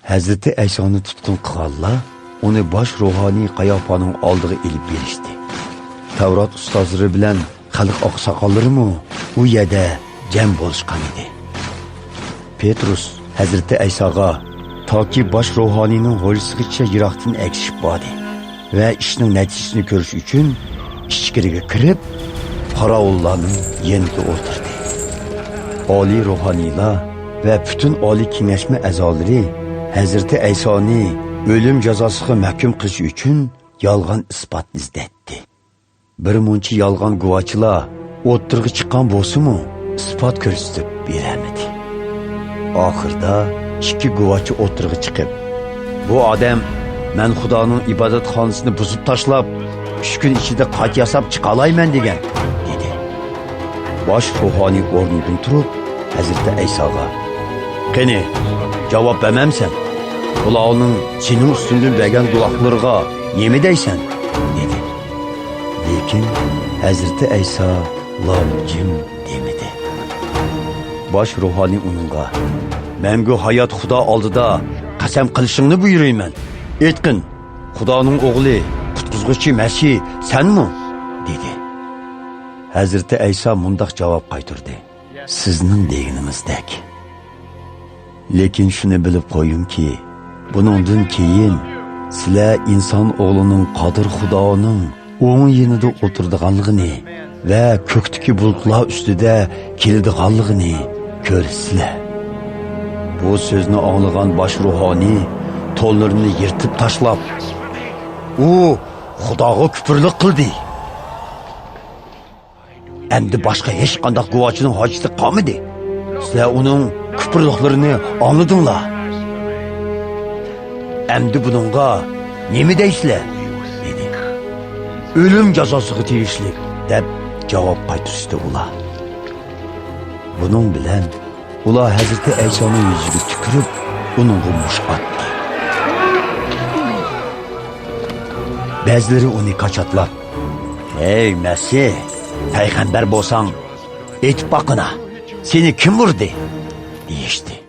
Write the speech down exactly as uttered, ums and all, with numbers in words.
ھەزرىتى ئەيسانى تۇتقۇن قىلغانلار ئۇنى باش روھانىي قاياپانىڭ ئالدىغا ئېلىپ بېرىشتى. تەۋرات ئۇستازلىرى بىلەن خەلق ئاقساقاللىرىمۇ ئۇ يەردە جەم بولۇشقان ئىدى. پېترۇس ھەزرىتى ئەيساغا تاكى باش روھانىينىڭ ھويلىسىغىچە يىراقتىن ئەگىشىپ باردى ۋە ئىشنىڭ نەتىجىسىنى كۆرۈش ئۈچۈن ئىچكىرىگە كىرىپ، قاراۋۇللارنىڭ يېنىدا ئولتۇردى. ئالىي روھانىيلار ۋە پۈتۈن ئالىي كېڭەشمە ئەزالىرى ھەزرىتى ئەيسانى ئۆلۈم جازاسىغا مەھكۇم قىلىش ئۈچۈن يالغان ئىسپات ئىزدەيتتى. بىر مۇنچە يالغان گۇۋاچىلار ئوتتۇرىغا چىققان بولسىمۇ، ئىسپات كۆرسىتىپ بېرەلمىدى. ئاخىرىدا ئىككى گۇۋاچى ئوتتۇرىغا چىقىپ، «بۇ ئادەم مەن خۇدانىڭ ئىبادەتخانىسىنى بۇزۇپ تاشلاپ، ئۈچ كۈن ئىچىدە قايتا ياساپ چىقالايمەن دېگەن» دېدى. باش روھانىي ئورنىدىن تۇرۇپ، ھەزرىتى ئەيساغا، «قېنى، جاۋاب بەرمەمسەن؟ ئۇلارنىڭ سېنىڭ ئۈستۈڭدىن بەرگەن گۇۋاھلىرىغا نېمە دەيسەن؟» دېدى. لېكىن ھەزرىتى ئەيسا لال جىم دېمىدى. باش روھانىي ئۇنىڭغا، «مەڭگۈ ھايات خۇدا ئالدىدا قەسەم قىلىشىڭنى بۇيرۇيمەن. ئېيتقىن، خۇدانىڭ ئوغلى، قۇتقۇزغۇچى مەسىھ سەنمۇ؟» دېدى. ھەزرىتى ئەيسا مۇنداق جاۋاب قايتۇردى، «سىزنىڭ دېگىنىڭىزدەك. لېكىن شۇنى بىلىپ قويۇڭكى، بۇنىڭدىن كېيىن سىلەر ئىنسان ئوغلىنىڭ قادىر خۇدانىڭ ئوڭ يېنىدا ئولتۇرىدىغانلىقىنى ۋە كۆكتىكى بۇلۇتلار ئۈستىدە كېلىدىغانلىقىنى كۆرىسىلەر.» بۇ سۆزنى ئاڭلىغان باش روھانىي تونلىرىنى يىرتىپ تاشلاپ، «ئۇ خۇداغا كۇپۇرلۇق قىلدى. ئەمدى باشقا ھېچقانداق گۇۋاچىنىڭ ھاجىتى قالمىدى. سىلەر ئۇنىڭ كۇپۇرلۇقلىرىنى ئاڭلىدىڭلار. ئەمدى بۇنىڭغا نېمە دەيسىلەر؟» دېدى. «ئۆلۈم جازاسىغا تېگىشلىك» دەپ جاۋاب قايتۇرۇشتى ئۇلار. بۇنىڭ بىلەن ئۇلار ھەزرىتى ئەيسانىڭ يۈزىگە تۈكۈرۈپ، ئۇنىڭغا مۇش ئاتتى. بەزىلىرى ئۇنى كاچاتلاپ، «ھەي مەسىھ، پەيغەمبەر بولساڭ، ئېيتىپ باققىنا، سېنى كىم ئۇردى؟» دېيىشتى.